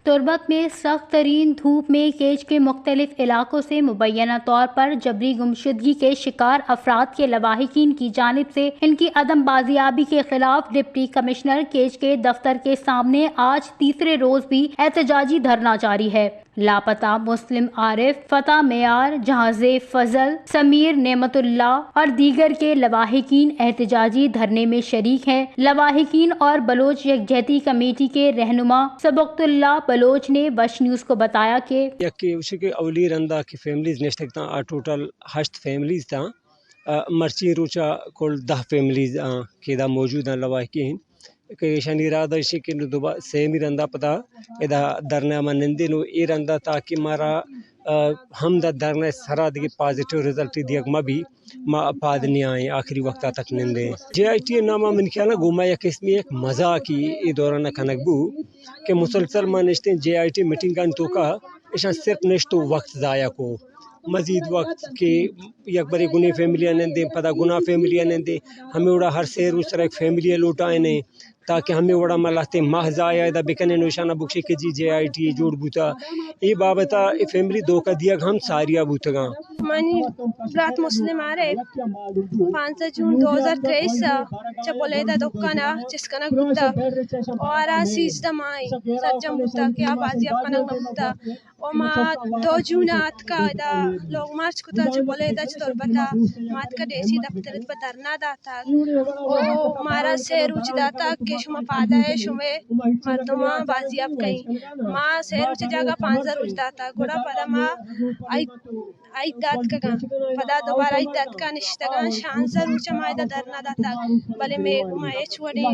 تربت میں سخت ترین دھوپ میں کیچ کے مختلف علاقوں سے مبینہ طور پر جبری گمشدگی کے شکار افراد کے لواحقین کی جانب سے ان کی عدم بازیابی کے خلاف ڈپٹی کمشنر کیچ کے دفتر کے سامنے آج تیسرے روز بھی احتجاجی دھرنا جاری ہے۔ لاپتہ مسلم عارف، فتح میار، جہانزیب فضل، سمیر نعمت اللہ اور دیگر کے لواحقین احتجاجی دھرنے میں شریک ہیں۔ لواحقین اور بلوچ یکجہتی کمیٹی کے رہنما سبقت اللہ بلوچ نے وش نیوز کو بتایا کہ یکے اوشی کہ اولی رندا کہ فیملیز نشتگ تاں، آ ٹوٹل ہشت فیملیز تاں۔ آ، مرچی روچا کل دہ فیملیز آں کہ ادا موجود آں لواحقین۔ کہ ایشانی ارادہ ایشی کہ نو دوبا-، سیمی رندا پدا ادا دھرنا ما نندیں، نو اے رندا تاکہ مارا، آ، ہمدا دھرنا سرا دگہ پازیٹیو رزلٹ دیگ مہ بی، ما پاد نیائیں، آخری وقتا تک نندیں۔ جے آئی ٹی ناما من خیالا گوما یک قسمی یک مذاقی اے دوران کنگ بو کہ مسلسل ما نشتیں جے آئی ٹی میٹنگانی توکا، ایشاں صرف نشت و وقت ضائع کو۔ مزید وقت کہ یک برے گنے فیملی ء نندیں، پدا گنا فیملی ء نندیں، ہمے وڑا ہر سہ روچ سرا یک فیملی ء لوٹائینیں، تاکہ ہمے وڑا ما لہتیں ماہ ضائع ادا بکنیں، نو ایشانا بگشیں کہ جی جے آئی ٹی جوڑ بوتا۔ اے بابت ء اے فیملی دھوکہ دیگ ہم ساریا بوتگاں۔ منی برات مسلم آرے پانزدہ جون دو ہزار تئیس ء چہ بلیدہ دکان ء چست کنگ بوتا، اور آ سیزدہ ماہ سرجم بوتا کہ آ بازیاب کنگ نہ بوتا۔ و ما دو جون ء اتکا ادا لانگ مارچ کتا چہ بلیدہ چہ تربت ء۔ ما اتکا ڈی سی دفتر ء پہ دھرنا داتگ۔ و مارا سہ روچ داتگ کہ شما پادا ء شمئے مردماں بازیاب کئیں۔ ما سہ روچ ء جاگہ پانزدہ روچ داتگ، گڑا پدا ما آئی، آئی داتکگاں۔ پدا دوبارہ آئی داتکا نشتگاں۔ شانزدہ روچ ء ما ادا دھرنا داتگ، بلے مئے گوما ہچ وڑیں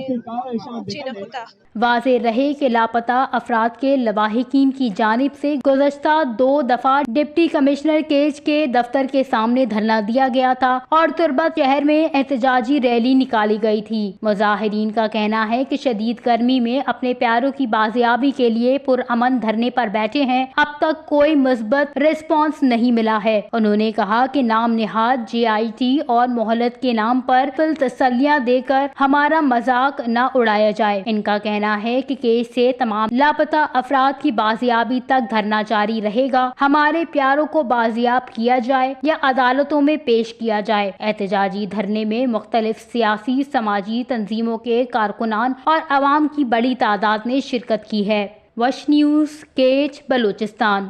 چی نہ کتا۔ واضح رہے کہ لاپتہ افراد کے لواحقین کی جانب سے گزشتہ دو دفعہ ڈپٹی کمشنر کیچ کے دفتر کے سامنے دھرنا دیا گیا تھا اور تربت شہر میں احتجاجی ریلی نکالی گئی تھی۔ مظاہرین کا کہنا ہے کہ شدید گرمی میں اپنے پیاروں کی بازیابی کے لیے پرامن دھرنے پر بیٹھے ہیں، اب تک کوئی مثبت ریسپانس نہیں ملا ہے۔ انہوں نے کہا کہ نام نہاد جے آئی ٹی اور مہلت کے نام پر فل تسلیاں دے کر ہمارا مذاق نہ اڑایا جائے۔ ان کا کہنا ہے کہ کیچ سے تمام لاپتہ افراد کی بازیابی تک دھرنا جاری رہے گا۔ ہمارے پیاروں کو بازیاب کیا جائے یا عدالتوں میں پیش کیا جائے۔ احتجاجی دھرنے میں مختلف سیاسی، سماجی تنظیموں کے کارکنان اور عوام کی بڑی تعداد نے شرکت کی ہے۔ وش نیوز، کیچ، بلوچستان۔